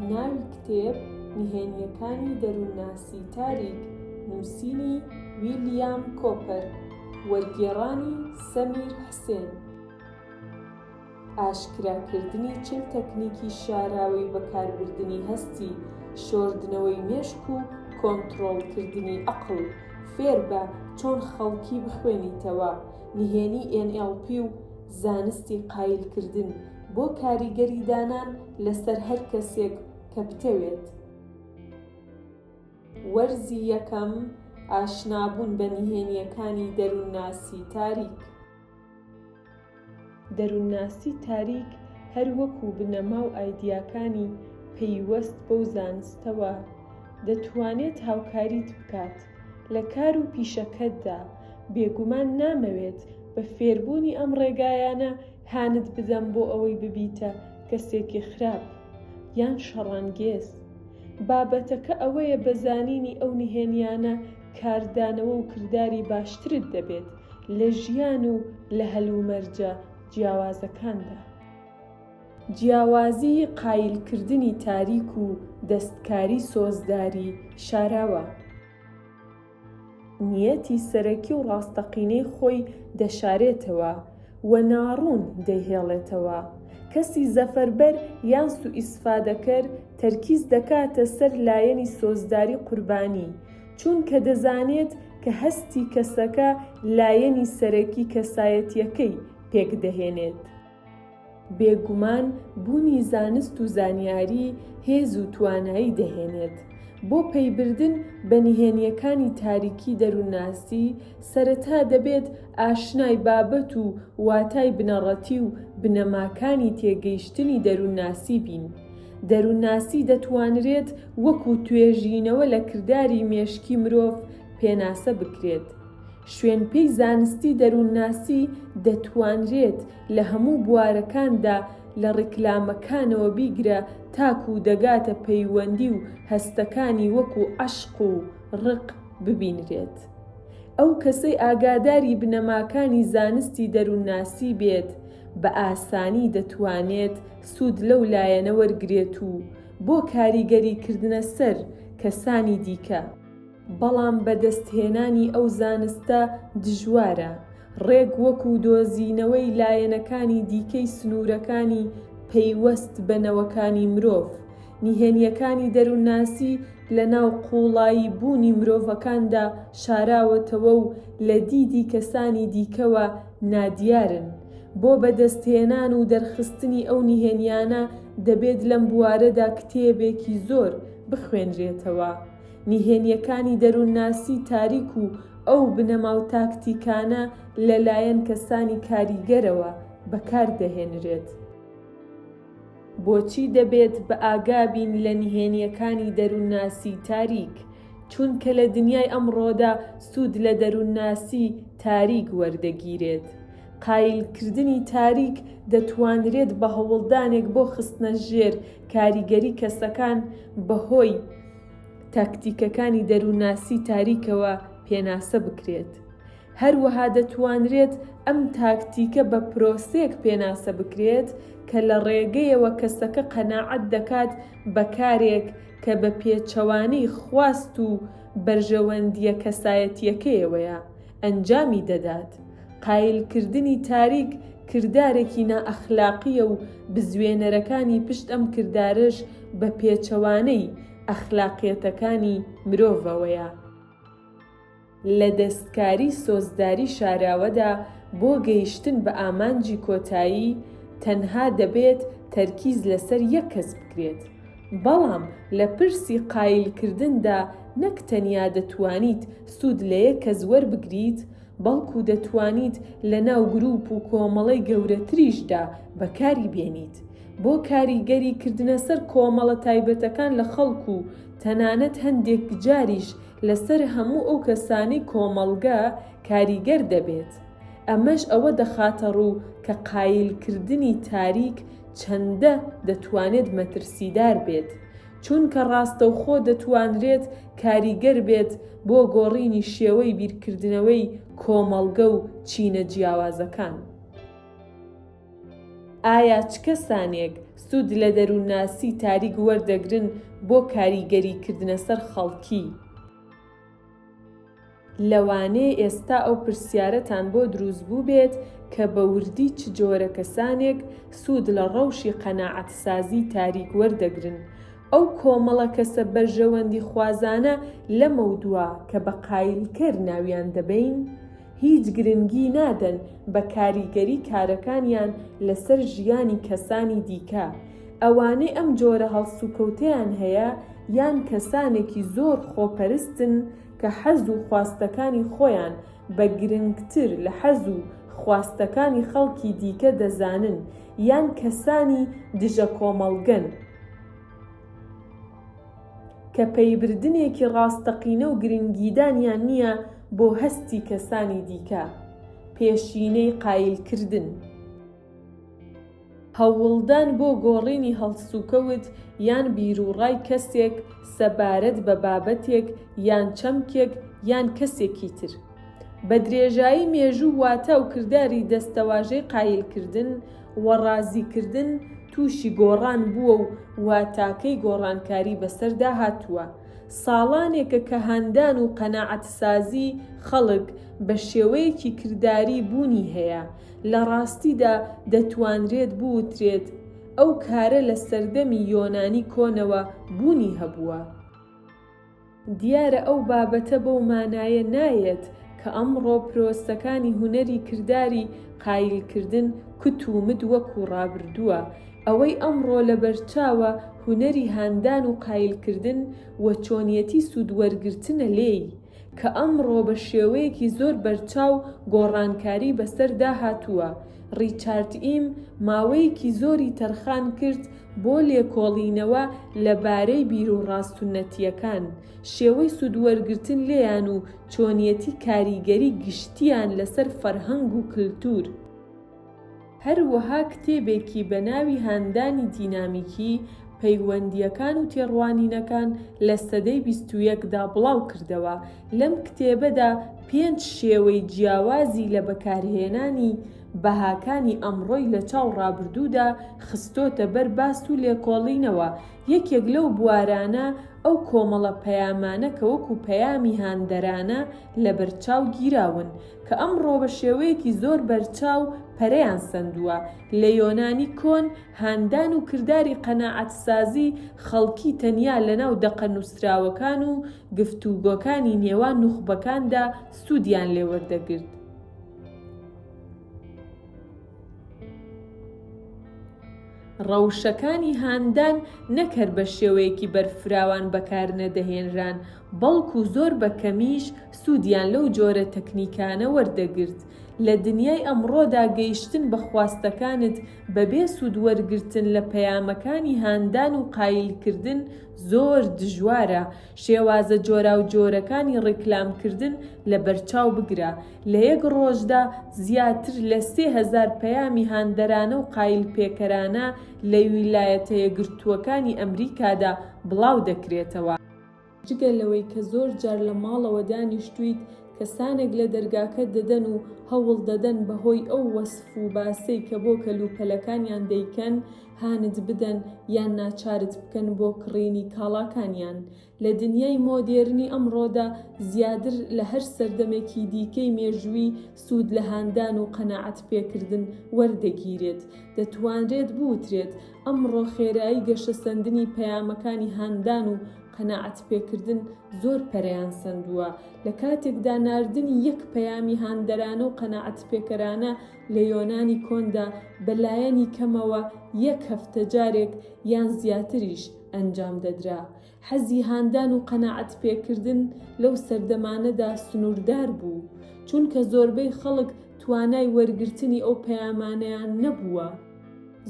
ناوی کتێب، نهێنییەکانی دەروونناسی تاریک، نووسینی، ویلیام کۆپەر، وەرگێڕانی، سەمیر حسێن. ئاشکراکردنی 40 تەکنیکی شاراوەی بەکاربردنی هەستی شۆردنەوەی مێشک و کۆنتڕۆڵکردنی ئەقڵ، فێربە چۆن خەڵکی بخوێنیتەوە، نهێنی NLP و زانستی قایلکردن بۆ کاریگەری دانان لەسەر هەر کەسێک کە بتەوێت. وەرزی یەکەم، ئاشنابوون بە نهێنییەکانی دەروونناسی تاریک. دەروونناسی تاریک هەر وەکو بنەما و ئایدیاکانی پەیوەست بەو زانستەوە، دەتوانێت هاوکاریت بکات لە کار و پیشەکەتدا، بێگومان نامەوێت بە فێربوونی ئەم ڕێگایانە هانت بدەم بۆ ئەوەی ببیتە کەسێکی خراپ یان شەڕانگێز. بابەتەکە ئەوەیە بە زانینی ئەو نهێنیانە کاردانەوە و کرداری باشترت دەبێت لە ژیان و لە هەلومەرجە جیاوازەکاندا. جیاوازیی قایلکردنی تاریک و دەستکاری سۆزداری شاراوە. نیەتی سەرەکی و ڕاستەقینەی خۆی دەشارێتەوە و ناڕوون دەیهێڵێتەوە. کەسی زەفەربەر یان سوئیسفادەکەر تەرکیز دەکاتە سەر لایەنی سۆزداری قوربانی، چونکە دەزانێت کە هەستی کەسەکە لایەنی سەرەکی کەسایەتییەکەی پێکدەهێنێت. بێگومان بوونی زانست و زانیاری هێز و توانایی دەهێنێت. بۆ پەیبردن بە نهێنییەکانی تاریکی دەروونناسی، سەرەتا دەبێت ئاشنای بابەت و واتای بنەڕەتی و بنەماکانی تێگەیشتنی دەروونناسی بین. دەروونناسی دەتوانرێت وەکو توێژینەوە لە کرداری مێشکی مرۆڤ پێناسە بکرێت. شوێنپێی زانستی دەروونناسی دەتوانرێت لە هەموو بوارەکاندا لە ڕیکلامەکانەوە بیگرە تاکوو دەگاتە پەیوەندی و هەستەکانی وەکوو عەشق و ڕق ببینرێت. ئەو کەسەی ئاگاداری بنەماکانی زانستی دەروونناسی بێت بە ئاسانی دەتوانێت سوود لەو لایەنە وەرگرێت و بۆ کاریگەریکردنە سەر کەسانی دیکە. بەڵام بەدەستهێنانی ئەو زانستە دژوارە، ڕێک وەکو دۆزینەوەی لایەنەکانی دیکەی سنوورەکانی پەیوەست بە نەوەکانی مرۆڤ، نهێنییەکانی دەروونناسی لەناو قووڵایی بوونی مرۆڤەکاندا شاراوەتەوە و لە دیدی کەسانی دیکەوە نادیارن. بۆ بەدەستهێنان و دەرخستنی ئەو نهێنیانە دەبێت لەم بوارەدا کتێبێکی زۆر بخوێنرێتەوە. نهێنییەکانی دەروونناسی تاریک و ئەو بنەما و تاکتیکانە لەلایەن کەسانی کاریگەرەوە بەکار دەهێنرێت. بۆچی دەبێت بەئاگا بین لە نهێنییەکانی دەروونناسی تاریک؟ چونکە لە دنیای ئەمڕۆدا سوود لە دەروونناسی تاریک وەردەگیرێت. قایلکردنی تاریک دەتوانرێت بە هەوڵدانێک بۆ خستنە ژێر کاریگەری کەسەکان بەهۆی تاکتیکەکانی دەروونناسی تاریکەوە پێناسە بکرێت. هەروەها دەتوانرێت ئەم تاکتیکە بە پرۆسەیەک پێناسە بکرێت کە لە ڕێگەیەوە کەسەکە قەناعەت دەکات بە کارێک کە بە پێچەوانەی خواست و بەرژەوەندییە کەسایەتییەکەیەوەیە ئەنجامی دەدات. قایلکردنی تاریک کردارێکی نائەخلاقییە و بزوێنەرەکانی پشت ئەم کردارەش بە پێچەوانەی ئەخلاقیەتەکانی مرۆڤەوەیە. لە دەستکاری سۆزداری شاراوەدا بۆ گەیشتن بە ئامانجی کۆتایی تەنها دەبێت تەرکیز لەسەر یەک کەس بکرێت، بەڵام لە پرسی قایلکردندا نەک تەنیا دەتوانیت سوود لە یەک کەس وەربگریت، بەڵکو دەتوانیت لەناو گروپ و کۆمەڵەی گەورەتریشدا بەکاری بێنیت بۆ کاریگەری کردنە سەر کۆمەڵە تایبەتەکان لە خەڵک و تەنانەت هەندێک جاریش لەسەر هەموو ئەو کەسانەی کۆمەڵگە کاریگەر دەبێت. ئەمەش ئەوە دەخاتەڕوو کە قایلکردنی تاریک چەندە دەتوانێت مەترسیدار بێت، چونکە ڕاستەوخۆ دەتوانرێت کاریگەر بێت بۆ گۆڕینی شێوەی بیرکردنەوەی کۆمەڵگە و چینە جیاوازەکان. ئایا چ کەسانێک سوود لە دەروونناسی تاریک وەردەگرن بۆ کاریگەریکردنە سەر خەڵکی؟ لەوانەیە ئێستا ئەو پرسیارەتان بۆ دروست بووبێت کە بە وردی چ جۆرە کەسانێک سوود لە ڕەوشی قەناعەتسازی تاریک وەردەگرن؟ ئەو کۆمەڵە کەسە بەرژەوەندیخوازانە لەمەودوا کە بە قایلکەر ناویان دەبەین، هیچ گرنگی نادەن بە کاریگەری کارەکانیان لەسەر ژیانی کەسانی دیکە. ئەوانەی ئەم جۆرە هەڵسوکەوتەیان هەیە یان کەسانێکی زۆر خۆپەرستن کە حەز و خواستەکانی خۆیان بە گرنگتر لە حەز و خواستەکانی خەڵکی دیکە دەزانن یان کەسانی دژە کۆمەڵگەن کە پەیبردنێکی ڕاستەقینە و گرنگیدانیان نییە بۆ هەستی کەسانی دیکە. پێشینەی قایلکردن. هەوڵدان بۆ گۆڕینی هەڵسوکەوت یان بیروڕای کەسێک سەبارەت بە بابەتێک یان چەمکێک یان کەسێکی تر. بە درێژایی مێژوو واتا و کرداری دەستەواژەی قایلکردن و ڕازیکردن تووشی گۆڕان بووە و واتاکەی گۆڕانکاری بەسەردا هاتووە. ساڵانێکە کە هاندان و قەناعەتسازی خەڵک بە شێوەیەکی کرداری بوونی هەیە. لە ڕاستیدا دەتوانرێت بوترێت ئەو کارە لە سەردەمی یۆنانی کۆنەوە بوونی هەبووە. دیارە ئەو بابەتە بەو مانایە نایەت کە ئەمڕۆ پرۆسەکانی هونەری کرداری قایلکردن کت و مت وەکو ڕابردووە. ئەوەی ئەمڕۆ لەبەرچاوە هونەری هاندان و قایلکردن و چۆنیەتی سوودوەرگرتنە لێی. کە ئەمڕۆ بە شێوەیەکی زۆر بەرچاو گۆڕانکاری بەسەردا هاتووە، ڕیچارد ئیم ماوەیەکی زۆری تەرخان کرد بۆ لێکۆڵینەوە لە بارەی بیروڕا سوننەتییەکان، شێوەی سوودوەرگرتن لێیان و چۆنیەتی کاریگەری گشتییان لەسەر فەرهەنگ و کلتور. هەروەها کتێبێکی بە ناوی هاندانی دینامیکی پەیوەندییەکان و تێڕوانینەکان لە سەدەی 21 دا بڵاو کردەوە، لەم کتێبەدا پێنج شێوەی جیاوازی لە بەکارهێنانی بەهاکانی ئەمڕۆی لە چاو ڕابردوودا خستۆتە بەر باس و لێکۆڵینەوە، یەکێک لەو بوارانە ئەو کۆمەڵە پەیامانە کە وەکو پەیامی هاندەرانە لەبەرچاو گیراون، کە ئەمڕۆ بە شێوەیەکی زۆر بەرچاو پەرەیان سەندووە. لە یۆنانی کۆن هاندان و کرداری قەناعەتسازی خەڵکی تەنیا لەناو دەقە نووسراوەکان و گفتوگۆکانی نێوان نوخبەکاندا سوودیان لێ وەردەگرت. ڕەوشەکانی هاندان نەک هەر بە شێوەیەکی بەرفراوان بەکارنەدەهێنران، بەڵکو زۆر بە کەمیش سوودیان لەو جۆرە تەکنیکانە وەردەگرت. لە دنیای ئەمڕۆدا گەیشتن بە خواستەکانت بەبێ سوود وەرگرتن لە پەیامەکانی هاندان و قایلکردن زۆر دژوارە. شێوازە جۆراوجۆرەکانی ڕیکلامکردن لەبەرچاو بگرە، لە یەک ڕۆژدا زیاتر لە 3000 پەیامی هاندەرانە و قایلپێکەرانە لە ویلایەتە یەکگرتووەکانی ئەمریکادا بڵاو دەکرێتەوە. جگە لەوەی کە زۆر جار لە ماڵەوە دانیشتوویت، کەسانێک لە دەرگاکەت دەدەن و هەوڵ دەدەن بەهۆی ئەو وەسف و باسەی کە بۆ کەلوپەلەکانیان دەیکەن، هانت بدەن یان ناچارت بکەن بۆ کڕینی کاڵاکانیان. لە دنیای مۆدێرنی ئەمڕۆدا زیادر لە هەر سەردەمێکی دیکەی مێژووی سوود لە هاندان و قەناعەتپێکردن وەردەگیرێت. دەتوانرێت بوترێت ئەمڕۆ خێرایی گەشەسەندنی پەیامەکانی هاندان و قەناعەتپێکردن زۆر پەرەیان سەندووە، لە کاتێکدا ناردنی یەک پەیامی هاندەرانە و قەناعەتپێکەرانە لە یۆنانی کۆندا بە لایەنی کەمەوە یەک هەفتە جارێک یان زیاتریش ئەنجام دەدرا. حەزی هاندان و قەناعەتپێکردن لەو سەردەمانەدا سنووردار بوو، چونکە زۆربەی خەڵک توانای وەرگرتنی ئەو پەیامانەیان نەبووە.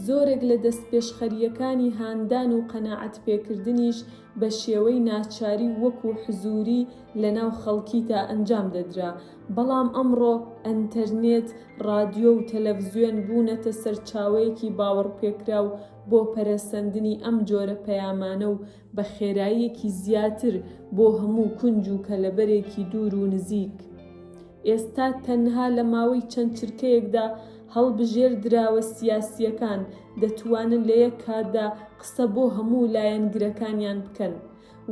زۆرێک لە دەستپێشخەرییەکانی هاندان و قەناعەتپێکردنیش بە شێوەی ناچاری و وەکوو حزووری لەناو خەڵکیدا ئەنجام دەدرا، بەڵام ئەمڕۆ ئەنتەرنێت، ڕادیۆ و تەلەفزیۆن بوونەتە سەرچاوەیەکی باوەڕپێکراو بۆ پەرەسەندنی ئەم جۆرە پەیامانە و بە خێراییەکی زیاتر بۆ هەموو کونج و کەلەبەرێکی دوور و نزیک. ئێستا تەنها لە ماوەی چەند چرکەیەکدا. هەڵبژێردراوە سیاسییەکان دەتوانن لە یەک کاتدا قسە بۆ هەموو لایەنگرەکانیان بکەن.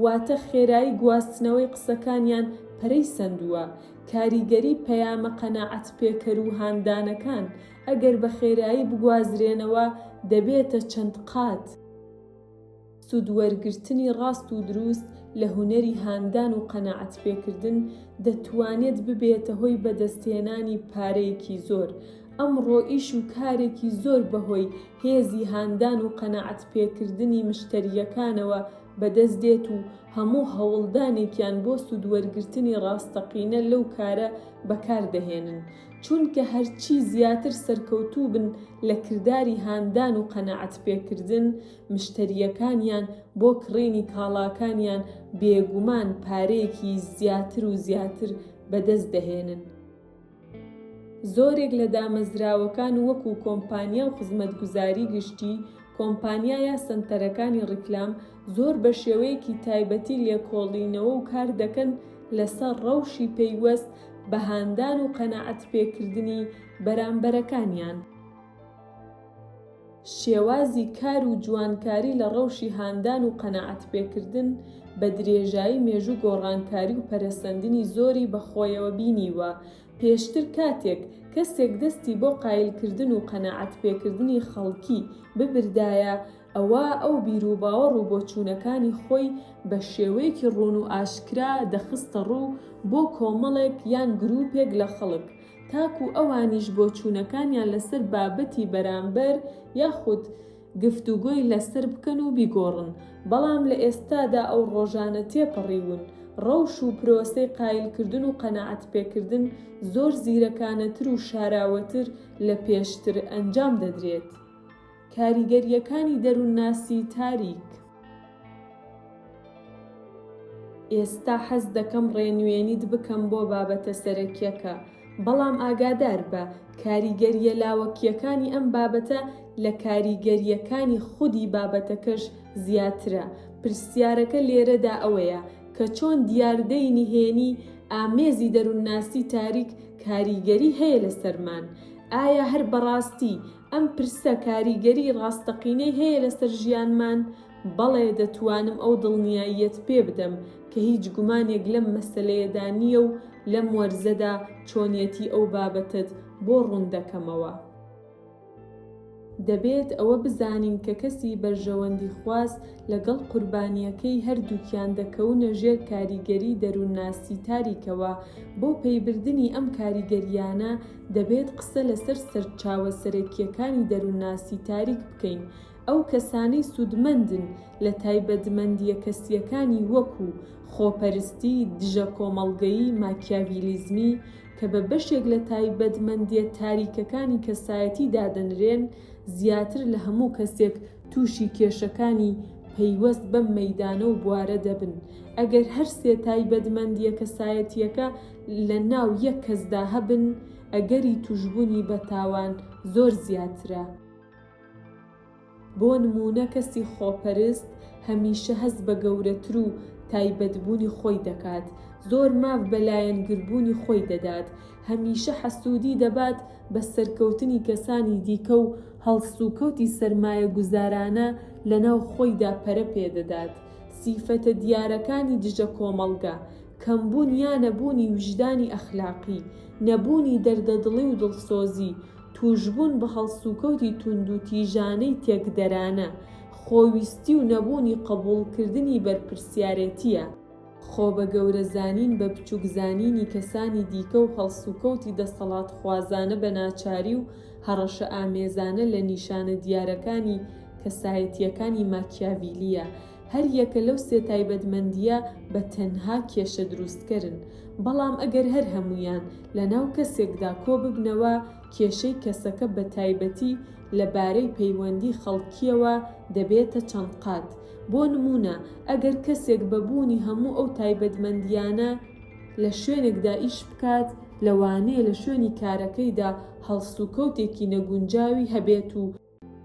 واتە خێرایی گواستنەوەی قسەکانیان پەرەی سەندووە، کاریگەری پەیامە قەناعەتپێکەر و هاندانەکان ئەگەر بە خێرایی بگوازرێنەوە دەبێتە چەند قات. سوودوەرگرتنی ڕاست و دروست لە هونەری هاندان و قەناعەتپێکردن دەتوانێت ببێتە هۆی بەدەستهێنانی پارەیەکی زۆر. ئەمڕۆ ئیش و کارێکی زۆر بەهۆی هێزی هاندان و قەناعەتپێکردنی مشتەرییەکانەوە بەدەست دێت و هەموو هەوڵدانێکیان بۆ سوودوەرگرتنی ڕاستەقینە لەو کارە بەکار دەهێنن، چونکە هەرچی زیاتر سەرکەوتوو بن لە کرداری هاندان و قەناعەتپێکردن مشتەرییەکانیان بۆ کڕینی کاڵاکانیان بێگومان پارەیەکی زیاتر و زیاتر بەدەست دەهێنن. زۆرێک لە دامەزراوەکان وەکو کۆمپانیا و خزمەتگوزاری گشتی، کۆمپانیا یا سەنتەرەکانی ڕیکلام زۆر بە شێوەیەکی تایبەتی لێکۆڵینەوە و کار دەکەن لەسەر ڕەوشی پەیوەست بە هاندان و قەناعەتپێکردنی بەرامبەرەکانیان. شێوازی کار و جوانکاری لە ڕەوشی هاندان و قەناعەتپێکردن بە درێژایی مێژوو گۆڕانکاری و پەرەسەندنی زۆری بە خۆیەوە بینیوە، پێشتر کاتێک کەسێک دەستی بۆ قایلکردن و قەناعەتپێکردنی خەڵکی ببردایە ئەوا ئەو بیروباوەڕ و بۆچوونەکانی خۆی بە شێوەیەکی ڕوون و ئاشکرا دەخستە ڕوو بۆ کۆمەڵێک یان گرووپێک لە خەڵک تاکو ئەوانیش بۆچوونەکانیان لەسەر بابەتی بەرامبەر یاخود گفتوگۆی لەسەر بکەن و بیگۆڕن، بەڵام لە ئێستادا ئەو ڕۆژانە تێپەڕیون، ڕەوش و پرۆسەی قایلکردن و قەناعەتپێکردن زۆر زیرەکانەتر و شاراوەتر لە پێشتر ئەنجام دەدرێت. کاریگەرییەکانی دەروونناسی تاریک. ئێستا حەز دەکەم ڕێنوێنیت بکەم بۆ بابەتە سەرەکیەکە، بەڵام ئاگاداربە کاریگەرییە لاوەکییەکانی ئەم بابەتە لە کاریگەرییەکانی خودی بابەتەکەش زیاترە. پرسیارەکە لێرەدا ئەوەیە کە چۆن دیاردەی نهێنی ئامێزی دەروونناسی تاریک کاریگەری هەیە لەسەرمان؟ ئایا هەر بەڕاستی ئەم پرسە کاریگەری ڕاستەقینەی هەیە لەسەر ژیانمان؟ بەڵێ دەتوانم ئەو دڵنیاییەت پێ بدەم کە هیچ گومانێک لەم مەسەلەیەدا نییە و لەم وەرزەدا چۆنیەتی ئەو بابەتەت بۆ ڕوون دەکەمەوە. دەبێت ئەوە بزانین کە کەسی بەرژەوەندیخواز لەگەڵ قوربانییەکەی هەردووکیان دەکەونە ژێر کاریگەری دەروونناسی تاریکەوە، بۆ پەیبردنی ئەم کاریگەرییانە دەبێت قسە لەسەر سەرچاوە سەرەکییەکانی دەروونناسی تاریک بکەین، ئەو کەسانەی سوودمەندن لە تایبەتمەندییە کەسییەکانی وەکو، خۆپەرستی، دژەکۆمەڵگەیی، ماکیاڤیلیزمی، کە بە بەشێک لە تایبەتمەندییە تاریکەکانی کەسایەتی دادەنرێن، زیاتر لە هەموو کەسێک تووشی کێشەکانی پەیوەست بەم مەیدانە و بوارە دەبن. ئەگەر هەرسێ تایبەتمەندییە کەسایەتییەکە لە ناو یەک کەسدا هەبن، ئەگەری تووشبوونی بە تاوان زۆر زیاترە. بۆ نموونە کەسی خۆپەرست هەمیشە هەست بە گەورەتر و تایبەتبوونی خۆی دەکات، زۆر ماف بە لایەنگربوونی خۆی دەدات، هەمیشە حەسوودی دەبات بە سەرکەوتنی کەسانی دیکە و هەڵسوکەوتی سەرمایەگوزارانە لەناو خۆیدا پەرە پێدەدات. سیفەتە دیارەکانی دژە کۆمەڵگە، کەمبوون یا نەبوونی ویژدانی ئەخلاقی، نەبوونی دەردەدڵی و دڵسۆزی، تووشبوون بە هەڵسوکەوتی توندوتیژانەی تێکدەرانە، خۆویستی و نەبوونی قبوڵکردنی بەرپرسیارێتییە. خۆبەگەورەزانین بە بچووکزانینی کەسانی دیکە و هەڵسوکەوتی دەسەڵاتخوازانە بە ناچاری و هەڕەشەئامێزانە لە نیشانە دیارەکانی کەسایەتییەکانی ماکیاڤیلییە. هەر یەکە لەو سێ تایبەتمەندییە بە تەنها کێشە دروستکەرن، بەڵام ئەگەر هەر هەموویان لە ناو کەسێکدا کۆ ببنەوە، کێشەی کەسەکە بە تایبەتی لە بارەی پەیوەندی خەڵکییەوە دەبێتە چەند قات. بۆ نموونە ئەگەر کەسێک بە بوونی هەموو ئەو تایبەتمەندییانە لە شوێنێکدا ئیش بکات، لەوانەیە لە شوێنی کارەکەیدا هەڵسوکەوتێکی نەگونجاوی هەبێت و،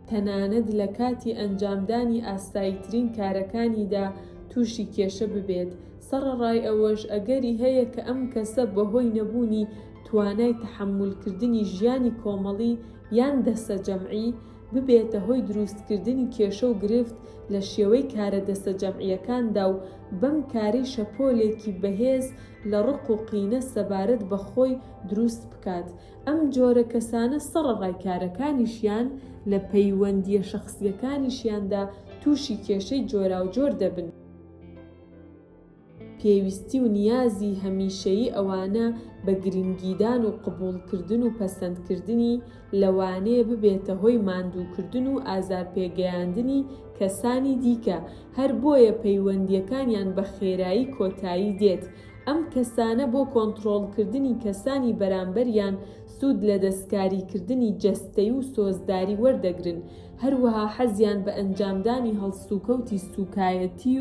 تەنانەت لە کاتی ئەنجامدانی ئاساییترین کارەکانیدا تووشی کێشە ببێت، سەڕەڕای ئەوەش ئەگەری هەیە کە ئەم کەسە بەهۆی نەبوونی توانای تەحەمولکردنی ژیانی کۆمەڵی. یان دەستەجەمعی، ببێتە هۆی دروستکردنی کێشە و گرفت لە شێوەی کارە دەستەجەمعییەکاندا و بەم کارەی شەپۆلێکی بەهێز لە ڕق و قینە سەبارەت بە خۆی دروست بکات. ئەم جۆرە کەسانە سەڕەڕای کارەکانیشیان، لە پەیوەندییە شەخسییەکانیشیاندا تووشی کێشەی جۆراوجۆر دەبن. پێویستی و نیازی هەمیشەیی ئەوانە بە گرنگیدان و قبوڵکردن و پەسەندکردنی، لەوانەیە ببێتە هۆی ماندووکردن و ئازارپێگەیاندنی کەسانی دیکە، هەر بۆیە پەیوەندییەکانیان بە خێرایی کۆتایی دێت. ئەم کەسانە بۆ کۆنتڕۆڵکردنی کەسانی بەرامبەریان سوود لە دەستکاریکردنی جەستەی و سۆزداری وەردەگرن، هەروەها حەزیان بە ئەنجامدانی هەڵسوکەوتی سووکایەتی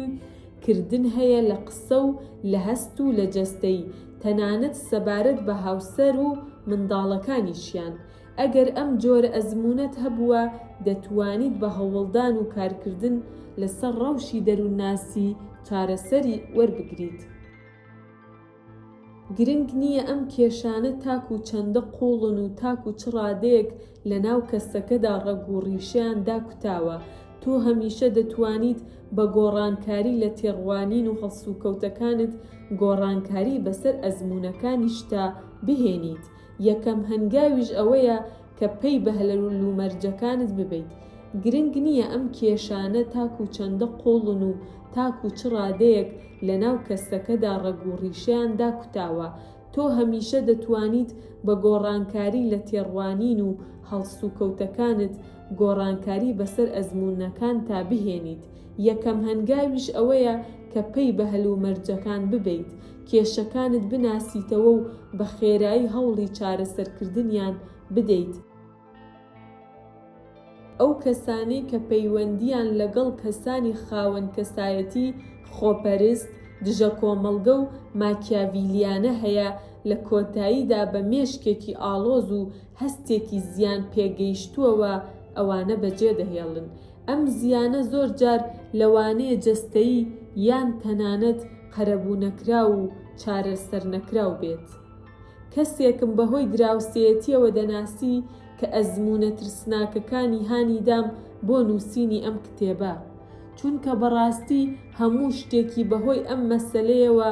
کردن هەیە لە قسە و لە هەست و لە جەستەیی، تەنانەت سەبارەت بە هاوسەر و منداڵەکانیشیان. ئەگەر ئەم جۆرە ئەزموونەت هەبووە، دەتوانیت بە هەوڵدان و کارکردن لەسەر ڕەوشی دەروونناسی چارەسەری وەربگریت. گرنگ نییە ئەم کێشانە تاکوو چەندە قووڵن و تاکوو چ ڕادەیەک لەناو کەسەکەدا ڕەگ و ڕیشەیان داکوتاوە، تۆ هەمیشە دەتوانیت بە گۆڕانکاری لە تێڕوانین و هەڵسوکەوتەکانت گۆڕانکاری بەسەر ئەزموونەکانیشتا بهێنیت. یەکەم هەنگاویش ئەوەیە کە پەی بە هەلومەرجەکانت ببەیت. گرنگ نییە ئەم کێشانە تاکوو چەندە قووڵن و تاکوو چ ڕادەیەک لەناو کەسەکەدا ڕەگ و ڕیشەیان داکوتاوە، تۆ هەمیشە دەتوانیت بە گۆڕانکاری لە تێڕوانین و هەڵسوکەوتەکانت گۆڕانکاری بەسەر ئەزموونەکانتا بهێنیت. یەکەم هەنگاویش ئەوەیە کە پەی بە هەلومەرجەکان ببەیت، کێشەکانت بناسیتەوە و بە خێرایی هەوڵی چارەسەرکردنیان بدەیت. ئەو کەسانەی کە پەیوەندییان لەگەڵ کەسانی خاوەن کەسایەتی خۆپەرست، دژەکۆمەڵگە و ماکیاڤیلیانە هەیە، لە کۆتاییدا بە مێشکێکی ئاڵۆز و هەستێکی زیان پێگەیشتووەوە ئەوانە بەجێدەهێڵن. ئەم زیانە زۆر جار لەوانەیە جەستەیی یان تەنانەت قەرەبوونەکراو و چارەسەرنەکراو بێت. کەسێکم بەهۆی دراوسێیەتییەوە دەناسی کە ئەزموونە ترسناکەکانی هانی دام بۆ نووسینی ئەم کتێبە. چونکە بەڕاستی هەموو شتێکی بەهۆی ئەم مەسەلەیەوە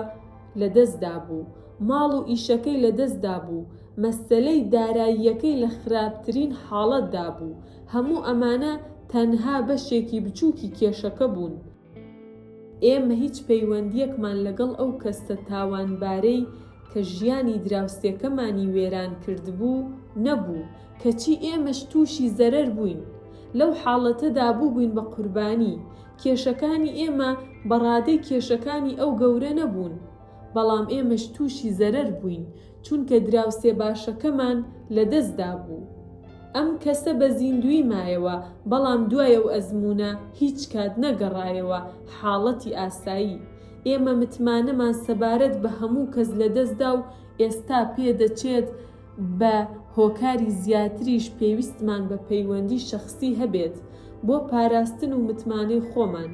لەدەست دابوو. ماڵ و ئیشەکەی لەدەست دابوو. مەسەلەی داراییەکەی لە خراپترین حاڵەتدا بوو. هەموو ئەمانە تەنها بەشێکی بچووکی کێشەکە بوون. ئێمە هیچ پەیوەندییەکمان لەگەڵ ئەو کەسە تاوانبارەی کە ژیانی دراوسێکەمانی وێران کردبوو، نەبوو، کەچی ئێمەش تووشی زەرەر بووین. لەو حاڵەتەدا بووبووین بە قوربانی. کێشەکانی ئێمە بە ڕادەی کێشەکانی ئەو گەورە نەبوون، بەڵام ئێمەش تووشی زەرەر بووین، چونکە دراوسێ باشەکەمان لەدەست دابوو. ئەم کەسە بە زیندووی مایەوە، بەڵام دوای ئەو ئەزموونە هیچ کات نەگەڕایەوە حاڵەتی ئاسایی. ئێمە متمانەمان سەبارەت بە هەموو کەس لەدەست دا و ئێستا پێدەچێت بە هۆکاری زیاتریش پێویستمان بە پەیوەندی شەخسی هەبێت بۆ پاراستن و متمانەی خۆمان.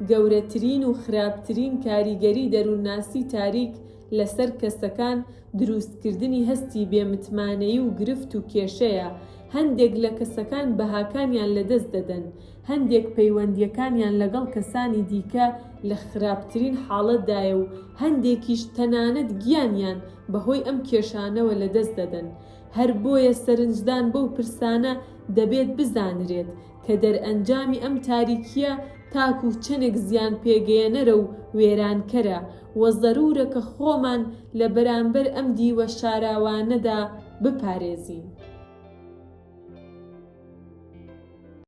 گەورەترین و خراپترین کاریگەری دەروونناسی تاریک لەسەر کەسەکان دروستکردنی هەستی بێ متمانەیی و گرفت و کێشەیە، هەندێک لە کەسەکان بەهاکانیان لەدەست دەدەن، هەندێک پەیوەندییەکانیان لەگەڵ کەسانی دیکە لە خراپترین حاڵەتدایە و هەندێکیش تەنانەت گیانیان بەهۆی ئەم کێشانەوە لەدەست دەدەن. هەر بۆیە سەرنجدان بەو پرسانە دەبێت بزانرێت کە دەرئەنجامی ئەم تاریکییە تاکوو چەنێک زیانپێگەیەنەرە و وێرانکەرە و زەروورە کە خۆمان لە بەرامبەر ئەم دیوە شاراوانەدا بپارێزین.